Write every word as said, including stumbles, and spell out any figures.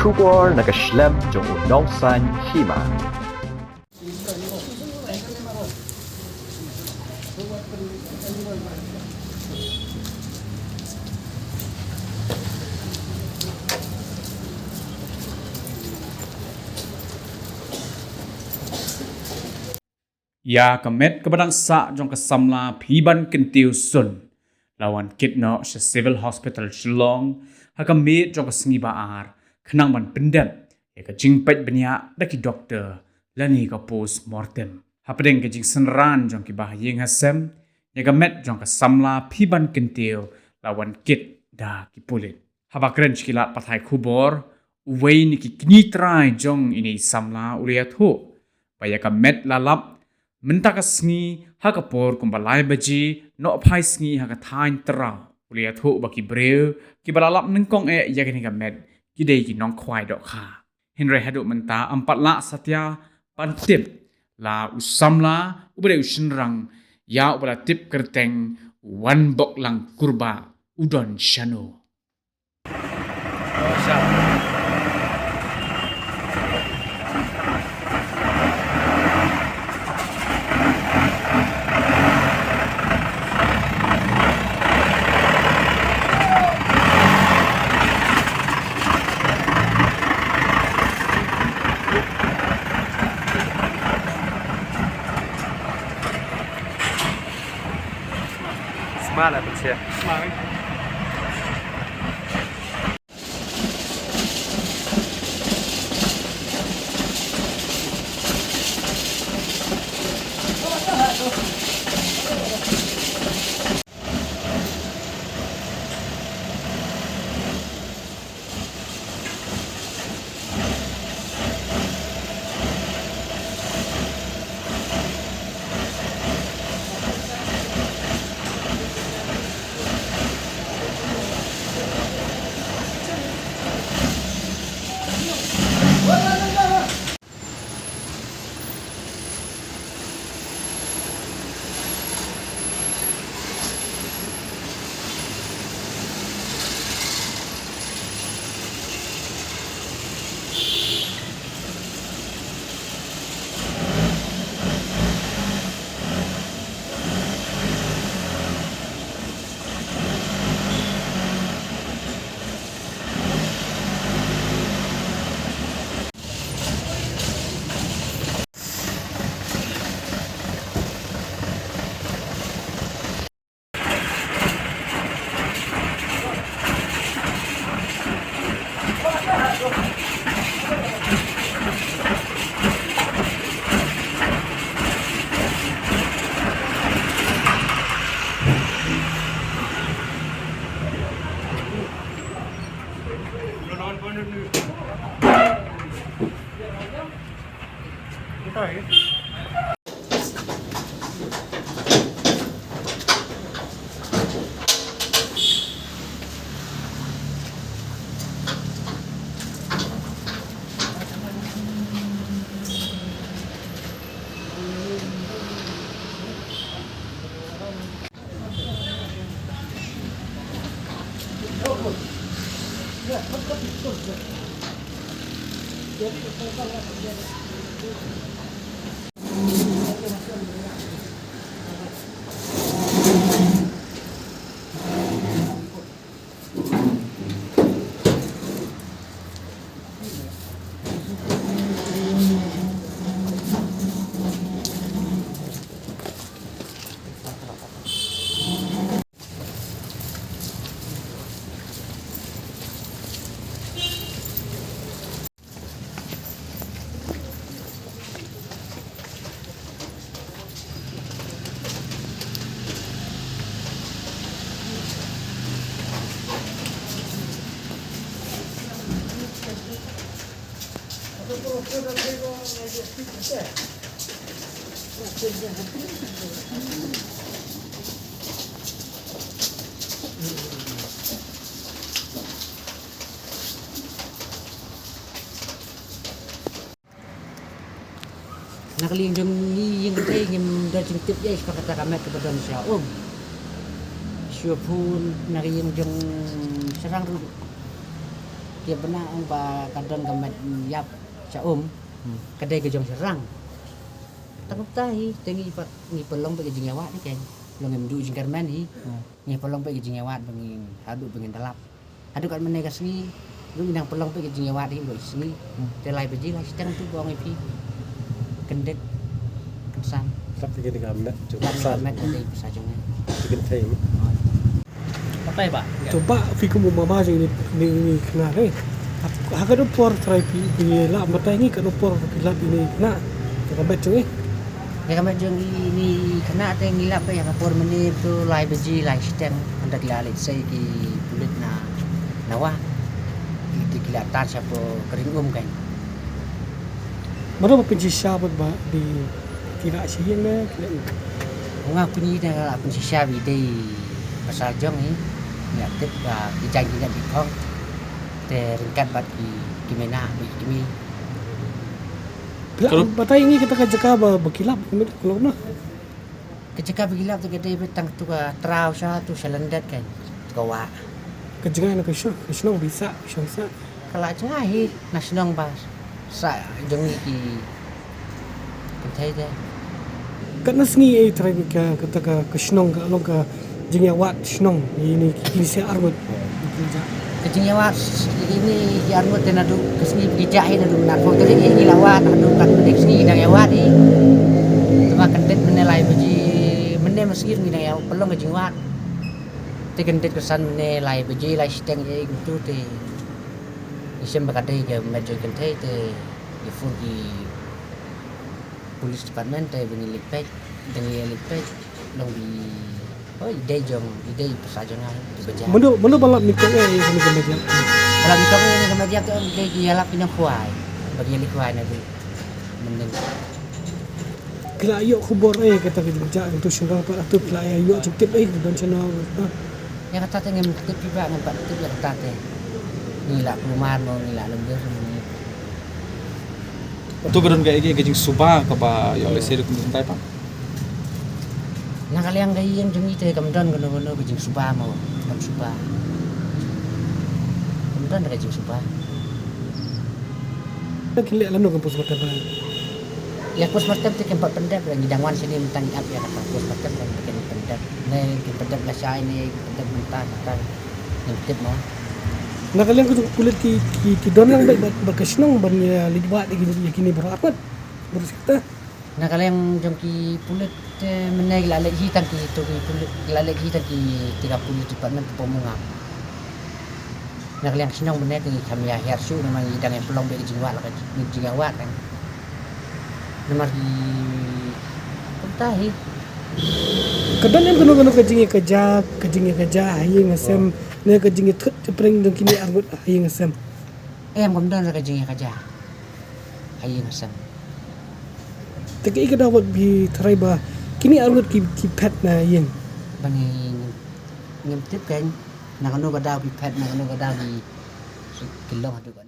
Khubor na ka shlem jong u nongsaiñ hima. Ïa ka met kaba dang sah jong ka samla Phiban Kyntiew Sun la wan kit noh sha Civil Hospital Shillong ha ka miet jong ka sngi ba ar, khnang ban pyndep ïa ka jingpeit bniah da ki doktor lane ka post mortem. Hapdeng ka jingsynran jong ki bahaïing hasem, ïa ka met jong ka samla Phiban Kyntiew la wan kit da ki pulit. Haba kren sha ki lad pathai khubor, uwei na ki kñi trai jong ine i samla u la ïathuh ba ïa ka met la lap mynta ka sngi ha ka por kumba lai baje nohphai sngi ha ka thaiñ Tyrraw. U la ïathuh ba ki briew kiba la lap nyngkong eh ïa kane ka met ki dei ki nongkhwai dohkha. Hynrei haduh mynta ym pat lah satia ban tip la u samla uba dei u shynrang ïa uba la tip kyrteng u Wanboklang Kurbah u don shano. Sma la pynshai. Na ka liang jong ngi ïing ka tei ngim don jingtip ïa i shwa kata ka met kaba don sha um. Shu phone na ka ïing jong sharang ruh. Ki bna ong ba ka don ka met ïap sha um. Hmm. Ka dei ka jong shynrang. Tang kumta hi te ngi pat ngi pynlong beit ka jingïawad hi kein. Long em duh jingkyrmen hi. Hmm. Ngi pynlong beit ka jingïawad ba ngi haduh ba ngin da lap. Haduh kat mynne ka sngi ruh ngi nang pynlong beit ka jingïawad hi ba sngi. Hmm. Te lai baje lai shiteng tu ba ong ïa phi. Kyndit kynsan. Tap ïa kane ka met jong ka pyrsa. Tap ïa ka met ka dei pyrsa jong ngi. Ki kynthei. Hooid. Batai ba. To ba phi kum u mama jong ine i khynnah re. Ha kano por trai phi, phi lah batai ngi kano por phi lap ine i khynnah. Ïa ka met jong i. Ïa ka met jong ine i khynnah te ngi lap ïa ka por mynne to lai baje lai shiteng. Hynda ki la leit sei ki pulit na Nawah. Ki, ki la tan shapoh ka ring um kein. Mano ba pynshisha bad ba dei ki rah sha ïing ne ki leh. Nga pynyi te nga la pynshisha ba i dei pyrsa jong i. Nga tip ba ki jaiñ ki ngat ki khong. Te ryngkat bad ki, ki mei na bad ki kmie. Phi lah batai ngi kata ka jaka ba, ba ki lap kumno, ka long na? Ka jaka ba ki lap te ka dei beit tang tu ka traw sha tu sha lyndet kein. Tu ka wah. Ka jngai na ka shnong, ka shnong ba i sah, ka shnong sah. Ka la jngai hi na shnong ba sah jong ngi ki kynthei te. Katno sngi ei trai ka, kata ka, ka shnong ka long ka jingïawad shnong ïa ine ki khynnah arngut. Ka jingïawad ine ki arngut te naduh ka sngi ba ki jah hi naduh mynta arphew tarik hi ngi la wad haduh katno ka sngi ngi dang ïawad hi. Te ba kyndit mynne lai baje mynne ma sngi ngi dang ïa pynlong ka jingwad. Te kyndit kynsan mynne lai baje lai shiteng ïa kumtu te ngi shem ba ka dei ka met jong kynthei te ngi phone ki Police Department te ba ngi leit peit, ba ngi leit peit long ba i, oh, i dei jong, i dei pyrsa jong nga, i ba jia. Mano, mano ba lap nyngkong eh ïa kane ka met ïap? Ba lap nyngkong eh ïa kane ka met ïap te ong dei ki ïalap ki nongkhwai. Ba ki ïalap khwai na dei. Mynnin. Ki la ïoh khubor eh kata ka jingja, kata shynrang pat atu ki la ïoh jingtip eh ban shano. Ïa kata te ngim tip ïa ba ngim pat tip ïa kata te. Ngi la kulmar mo ngi la lyndet mo. To ka don kaei kaei ka jingsuba kaba ïoh lehse ruh kumjuh kumtai pat? Na ka liang ka ïing jong ngi te kam don kano kano ka jingsuba mo, kam suba. Kam don ka jingsuba. Ki leh lano ka postmortem? Ïa postmortem te kim pat pyndep, ngi dang wan shane mynta ngi ap ïa kata postmortem te kim pyndep. Ne kim pyndep lashai ne kim pyndep mynta kata. Ngim tip mo. Na ka liang ka jong pulit ki, ki, ki don lang bad, bad, bad ka shnong ban ïa leit wad ïa kine, ïa kine baroh arngut. Baroh shi katta. Na ka liang jong ki pulit te mynne ki la leit hi tang ki to ki pulit, ki la leit hi tang ki te ka police department ki pom u ngam. Na ka liang shnong mynne ki kham ïa hiar shuh namar ngi dang ïa pynlong beit ka jingwad la ka jingwad kan. Namar ki kumta hi. Ka don em kano kano ka jingïakajia, ka jingïakajia ha ïing ha sem, ne ka jingïathut jingpyrshang jong kine arngut ha ïing ha sem? Em, kam don ka jingïakajia ha ïing ha sem. Te kaei ka daw ba phi tharai ba kine arngut ki, ki phet na ïing? Ba ngi ngim tip kein na kano ka daw ki phet, na kano ka daw ki, ki long haduh ba